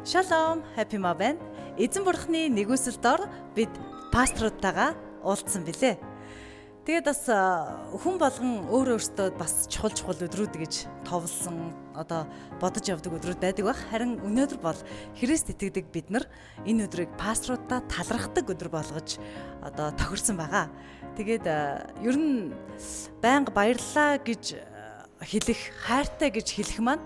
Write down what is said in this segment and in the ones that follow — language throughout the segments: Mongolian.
Шалом, Happy Mom байна. Эзэн бурхны нэгүсэл дор бид пасторудтайгаа уулзсан билээ. Тэгээд бас хүн болгон өөр өөртөө бас чухал чухал өдрүүд гэж товлсон одоо бодож явдаг өдрүүд байдаг бах. Харин өнөөдөр бол Христ итгэдэг бид нар энэ өдрийг пасторудаа талархдаг өдөр болгож одоо тохирсон байгаа. Тэгээд ер нь байнга баярлалаа гэж хэлэх, хайртай гэж хэлэх маань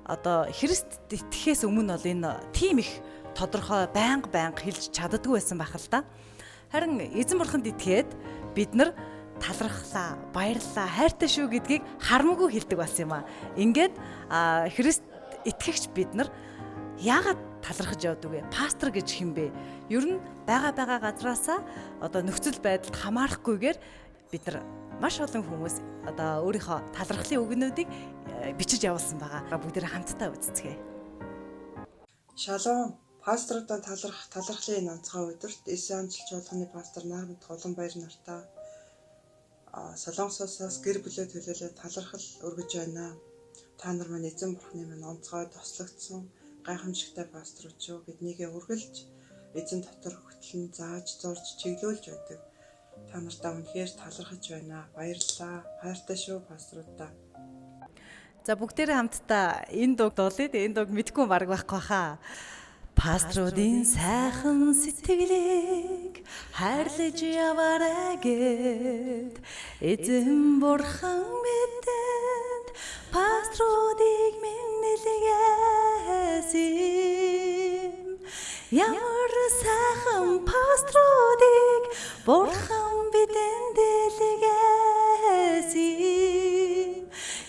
одоо Христ итгэхээс өмнө бол энэ тийм их тодорхой байнга байнга хэлж чаддаггүй байсан байх л да. Харин эзэн бурханд итгээд бид нар талархлаа, баярлалаа, хайртай шүү гэдгийг харамгүй хэлдэг болсон юм аа. Ингээд Христ итгэгч бид нар яагаад талархаж явдаг вэ? Пастор гэж хэн бэ? Ер нь байгаа байгаа газраасаа одоо нөхцөл байдалд хамаарахгүйгээр бид нар маш олон хүмүүс одоо өөрийнхөө талархлын үгнүүдийг бичиж явуулсан байгаа. Бүгдээ хамтдаа үзцгээе. Шалом. Пасторудаа таларх талархлын энэ онцгой өдөрт Иесус амжилт чуулганы пастор Нарманд Улам баяр нартаа Солонгос улсаас гэр бүлээ төлөөлөө талархал өргөж байна. Та нар маань эзэн бурхны минь онцгой тослогдсон гайхамшигтай пасторууд шүү. Биднийгээ үргэлж эзэн дотор хөтлөн зааж зурж чиглүүлж байдаг. Та нартаа үнэхээр талархаж байна. Баярлалаа. Хайртай шүү пасторудаа. За бүгдээрээ хамтдаа энэ дууг дуулъя. Энэ дууг мэдгүй бараг байхгүй хаа. Пасторуудын сайхан сэтгэлийг хайрлаж яваарай гэд эзэн бурхан бидэнд пасторуудыг минэлгээсэн. Ямар сайхан пасторуудыг бурхан бидэнд дэлгээсэн.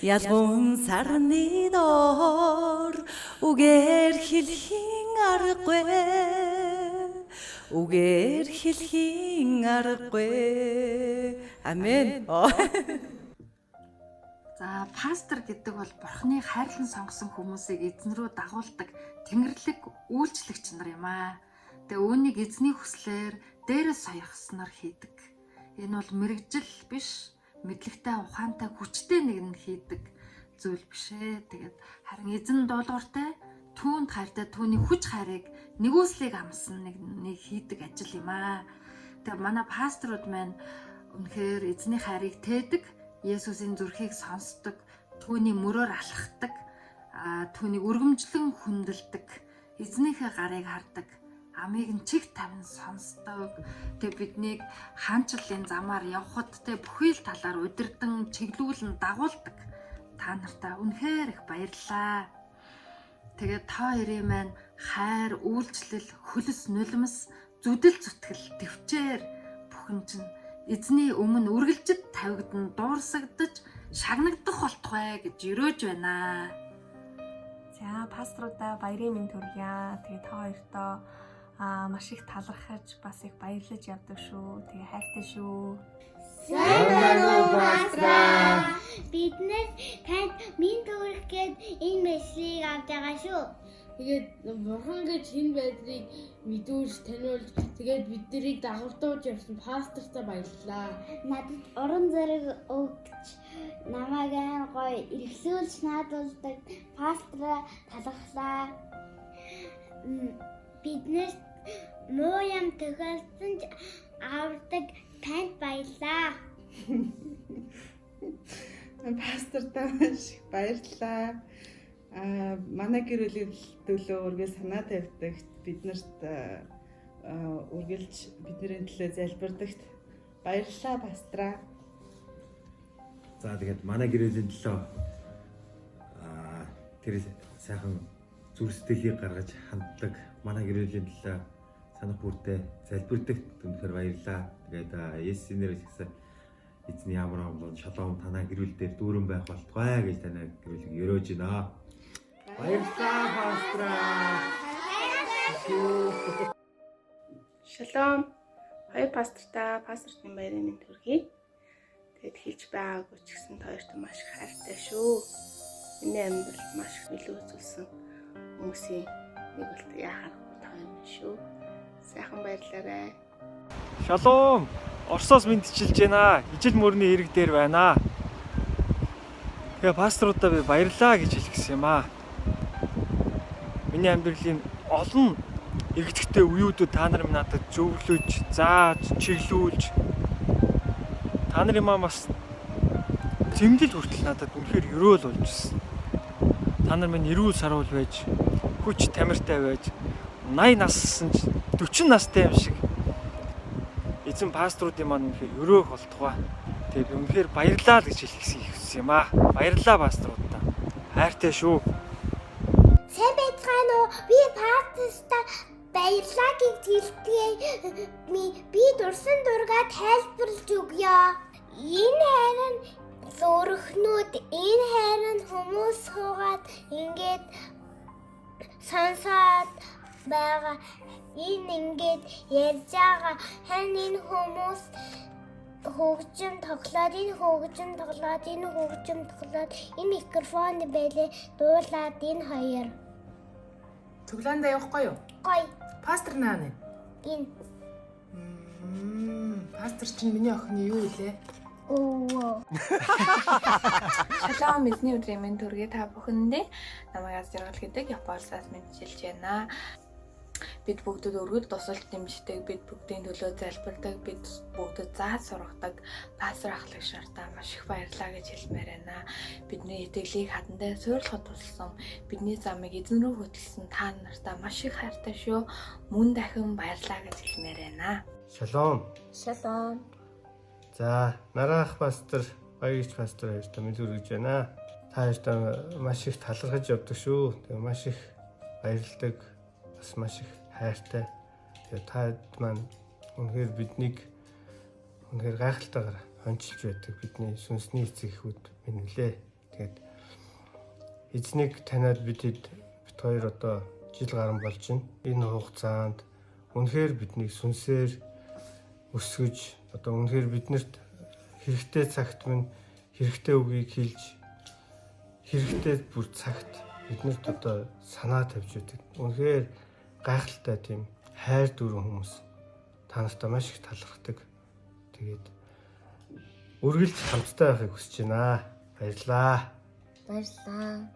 Ялгуун сарны доор үгээр хэлхийн аргагүй. Үгээр хэлхийн аргагүй. Амен. За пастор гэдэг бол Бурхны хайрлан сонгосон хүмүүсийг эзэн рүү дагуулдаг тэнгэрлэг үйлчлэгч нар юм аа. Тэгээ үүнийг эзний хүслээр дээрээс сойрхсноор хийдэг. Энэ бол мэргэжил биш, мэдлэгтэй, ухаантай, хүчтэй нэг нь хийдэг зүйл биш ээ. Тэгээд харин эзэн дуулууртай, түүнд хайртай, түүний хүч хайрыг нэгүслийг амсан нэг нэг хийдэг ажил юм аа. Тэгээ манай пасторууд маань үнэхээр эзний хайрыг тээдэг, Есүсийн зүрхийг сонсдог, түүний мөрөөр алхдаг, түүнийг өргөмжлөн хүндэлдэг, эзнийхээ гарыг хардаг, амийг нь чиг тавин сонсдог. Тэгээ биднийг хаанчлалын замаар явхад тэ бүхий л талаар удирдан чиглүүлэн дагуулдаг. Та нартаа үнэхээр их баярлалаа. Тэгээд та хоёрын маань хайр, үйлчлэл, хөлс нулимс, зүдэл зүтгэл, төвчээр бүхэн чинь эзний өмнө үргэлжид тавигдан дуурсагдаж шагнагдах болтугай гэж өрөөж байна. За пасторудаа баярын мэнд хүргье. Тэгээ та хоёртоо маш их талархаж бас их баярлаж явдаг шүү. Тэгээ хайртай шүү. Сайн байна уу, пастраа? Биднээс танд минь төрөх гээд энэ мэслийг авч байгаа шүү. Тэгээд бурхан гэж хэн байдлыг мэдүүлж таниулж тэгээд биднийг дагуулж явсан пастортаа баярлалаа. Надад уран зэрэг өгч намайг амар гоё эрхлүүлж наадуулдаг пастраа талархлаа. Биднээс муу юм тохиолдсон ч авардаг танд баярлалаа. Пастортаа маш их баярлалаа. Манай гэр бүлийн төлөө үргэлж санаа тавьдаг, биднэрт үргэлж бидний төлөө залбирдагт баярлалаа пастраа. За тэгээд манай гэр бүлийн төлөө тэр сайхан зүрх сэтгэлийг гаргаж ханддаг манай гэр бүлийн төлөө санах бүртээ залбирдагт үнэхээр баярлалаа. Тэгээд Есүсийн нэрээр хэлсэн эзний ямар амлан шалом танаа гэр бүл дээр дүүрэн байх болтугай гэж танаа гэр бүлийг өрөөж байна. Баярлалаа пастраа. Шалом. Хоёр пастортаа пастортын баярын мэнд хүргэе. Тэгээд хэлж байгаагүй ч гэсэн та хоёрт маш их хайртай шүү. Миний амьдралд маш их нөлөө үзүүлсэн хүмүүсийн нэг бол яхаарахгүй та хоёр минь шүү. Сайхан баярлаарай. Шалом. Оросоос мэндчилж байна. Ижил мөрний ирэг дээр байна. Тэгээ пасторудаа би баярлалаа гэж хэлэх гэсэн юм аа. Миний амьдралын олон эргэжтэй үеүүдэд та нар минь надад зөвлөж, зааж, чиглүүлж та нарын маань бас зэмлэл хүртэл надад үнэхээр ерөөл болж ирсэн. Та нар минь эрүүл саруул байж, хүч тамиртай байж, 80 нассан ч 40 настай юм шиг эзэн пасторуудын маань үнэхээр өрөөх болтугай. Тэгээ би үнэхээр баярлалаа л гэж хэлэх хүссэн юм аа. Баярлалаа пасторуудаа. Хайртай шүү. Сайн байцгаана уу? Би пастортай баярлалаа гэж хэлдэг. Би дурсан дургаа тайлбарлаж өгье. Энэ харин зөрөхнүүд, энэ харин хүмүүс суугаад ингээд сонсоод байгаа. Энэ ингээд ярьж байгаа. Харин энэ хүмүүс хөгжим тоглоод, энэ хөгжим тоглоод, энэ хөгжим тоглоод, энэ микрофон байлээ дуулаад энэ хоёр. Цуглаандаа явахгүй юу? Гоё. Пастор наа нэ. Энэ. Пастор чинь миний охины юу илээ? Өвөө. Шалом, эзний өдрийн мэнд төргий та бүхэндээ. Намайг Аз жаргал гэдэг Японоос мэдчилж байна. Бид бүгдэд өргөл тусалж дэмждэг, бид бүгдийн төлөө залбирдаг, бид бүгдэд зааж сургадаг пастор ахлагч нартаа маш их баярлалаа гэж хэлмээр байна. Бидний итгэлийг хатантай суйрлахад тусалсан, бидний замыг эзэн рүү хөтлсөн та нартаа маш их хайртай шүү. Мөн дахин баярлалаа гэж хэлмээр байна. Шалом. Шалом. За, нараах пастор, баярч пастор хоёртоо мэнд хүргэж байна. Та хоёртоо маш их талархаж явдаг шүү. Тэгээ маш их баярладаг, бас маш их хайртай. Тэгээ та маань үнэхээр биднийг үнэхээр гайхалтайгаар хончилж байдаг. Бидний сүнсний эцэг эхүүд минь үлээ. Тэгээд эзнийг таниад бид хоёр одоо жил гарan болж байна. Энэ хугацаанд үнэхээр биднийг сүнсээр өсгөж, одоо үнэхээр биднэрт хэрэгтэй цагт минь хэрэгтэй үгийг хэлж, хэрэгтэй бүр цагт биднэрт одоо санаа тавьж байдаг. Үнэхээр гайхалтай тийм хайр дүүрэн хүмүүс та нартай маш их талархдаг. Тэгээд үргэлж хамттай байхыг хүсэж байна. Баярлалаа. Баярлалаа.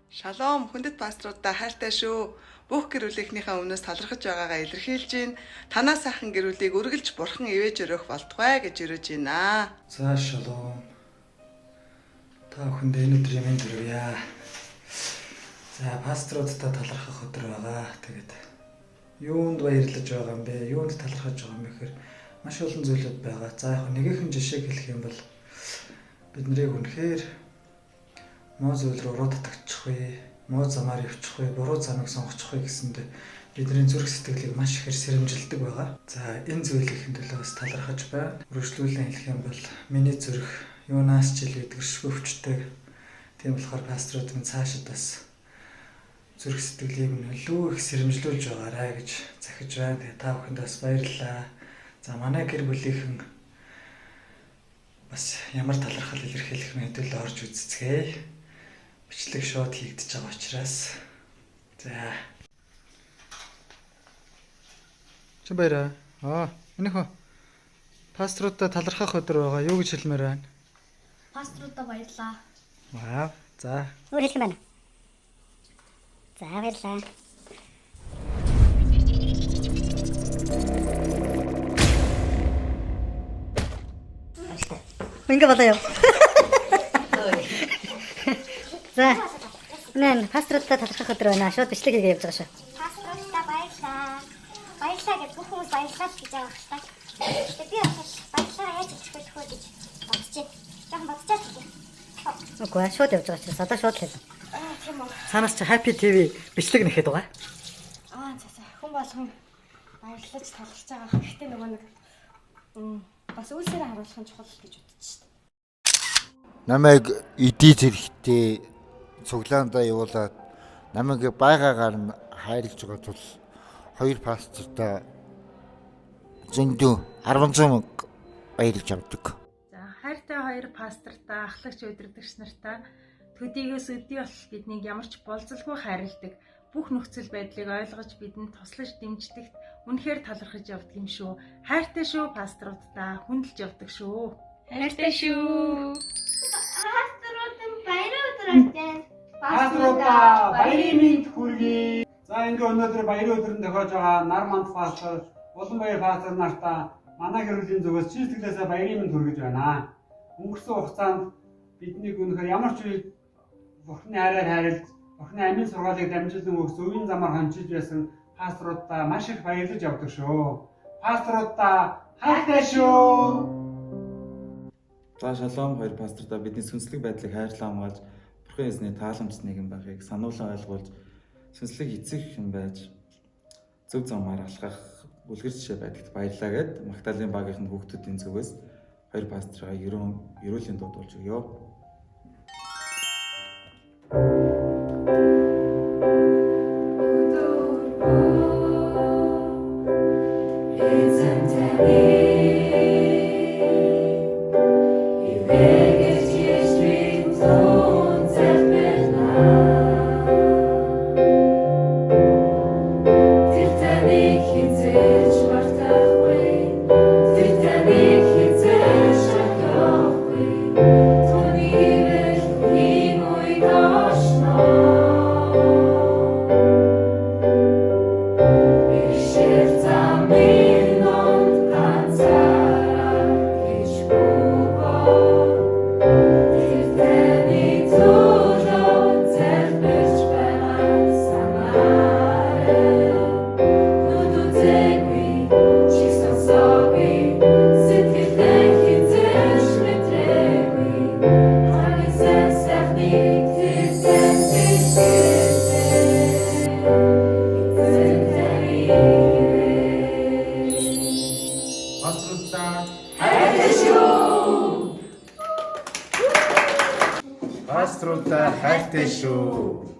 Шалом, хүндэт пасторудаа хайртай шүү. Бүх гэр бүлийнхнийхээ өмнөөс талархаж байгаагаа илэрхийлж байна. Танаа сайхан гэр бүлийг үргэлж бурхан ивэж өрөөх болтугай гэж өрөөж байна. За, шалом. Та бүхэнд энэ өдрийн мэнд хүргье. За, пасторудтай талархах өдөр байгаа. Тэгээд юунд баярлаж байгаа юм бэ? Юунд талархаж байгаа юм бэ гэхээр маш олон зүйлүүд байгаа. За, яг нэгэн жишээг хэлэх юм бол бид нарыг үнэхээр муу зүйл рүү уруу татагчихгүй, муу замаар явчихгүй, буруу замыг сонгочихгүй гэсэндээ бидний зүрх сэтгэлийг маш ихээр сэрэмжилдэг байгаа. За, энэ зүйлийн төлөө бас талархаж байна. Үргэлжлүүлэн хэлэх юм бол миний зүрх юунаас ч илүү эдгэршгүй өвчтэй. Тийм болохоор пасторууд минь цаашид бас зүрх сэтгэлийг минь илүү их сэрэмжлүүлж байгаарай гэж захиж байна. Тэгээ та бүхэнд бас баярлалаа. За, манай гэр бүлийнхэн бас ямар талархал илэрхийлэх нь хэдүүл орж үзцгээе. Бичлэг шууд хийгдэж байгаа учраас. За. Чин баяраа. Аа, энэхүү пасторудаа талархах өдөр байгаа. Юу гэж хэлмээр байна? Пасторудаа баярлалаа. Вау. За. Өөр хэлэх юм байна. За, баярлалаа. Ингээ болоо яв. За. Нэн пасторудаа талархах өдөр байна. Шууд бичлэг хийгээ явж байгаа шүү. Пасторудаа баярлалаа. Баярлалаа гэж бүх хүмүүс баярлалаа гэж байгаа хэрэг. Тэгээ би бас баярлалаа яаж илэрхийлэх вэ гэж бодчихъя. Жохон бодчиход хэлье. Үгүй ээ, шууд явж байгаа учраас одоо шууд хэлнэ. Аа, тийм үү. Цаанаас чи Happy TV бичлэг нэхэд байгаа. Аа, за за. Хүн болгон баярлаж талархаж байгаа. Гэхдээ нөгөө нэг бас үйлсээрээ харуулах нь чухал гэж бодчих шээ. Намайг эдит хэрэгтэй цуглаандаа явуулаад намайг байгаагаар нь хайрлаж байгаа тул хоёр пастортай зөндөө 10 мянга баярлж авдаг. За, хайртай хоёр пастортай, ахлагч удирдагч нартаа төдийгөөс өдий болтол биднийг ямар ч болзолгүй хайрладаг, бүх нөхцөл байдлыг ойлгож бидэнд туслаж дэмждэгт үнэхээр талархаж явдаг юм шүү. Хайртай шүү пасторудаа, хүндэлж явдаг шүү. Хайртай шүү. Пасторууд нь баярын өдөр болж байна. Пасторудаа баярын мэнд хүргэе. За ингээ өнөөдөр баярын өдөр нь тохиож байгаа Нарманд пастор, Уланбаяр пастор нартаа манай гэр бүлийн зүгээс чин сэтгэлээсээ баярын мэнд хүргэж байна. Өнгөрсөн хугацаанд биднийг үнэхээр ямар ч үед Бурхны хайраар хайрлаж, Бурхны амийн сургаалыг дамжуулан өгс өвийн замаар хончилж байсан пасторудаа маш их баярлаж явдаг шүү. Пасторудаа хайртай шүү. За шалом хоёр пастордаа бидний сүнслэг байдлыг хайрлан хамгаалж Бурхан эзний тааламж нэгэн байхыг сануулan ойлгуулж сүнслэг эцэг юм байж зөв замаар алхах үлгэр жишээ байдагт баярлалаа гэд Магдалины багийн хүүхдүүдийн зүгээс хоёр пастораа ерөөлийн дуудуулж өгье. Эзэн таны ивээгэж би зүүн залбирна. Тэр таныг хэзээ ч мартахгүй, тэр таныг хэзээ ч орхихгүй. Түүний ивэл ийм үед оршино. Бэрхшээл замын дунд ганцаараа гэж бөгөөд тэр таны төлөө залбирч байгааг санаарай. Нүд үзээгүй, чих сонсоогүй, сэтгэлдээ хэзээ ч мэдрээгүй. Хамгийн сайн сайхныг тэр танд бэлгэлээ. Эзэн таны Пасторудаа хайртай шүү. Пасторудаа хайртай шүү.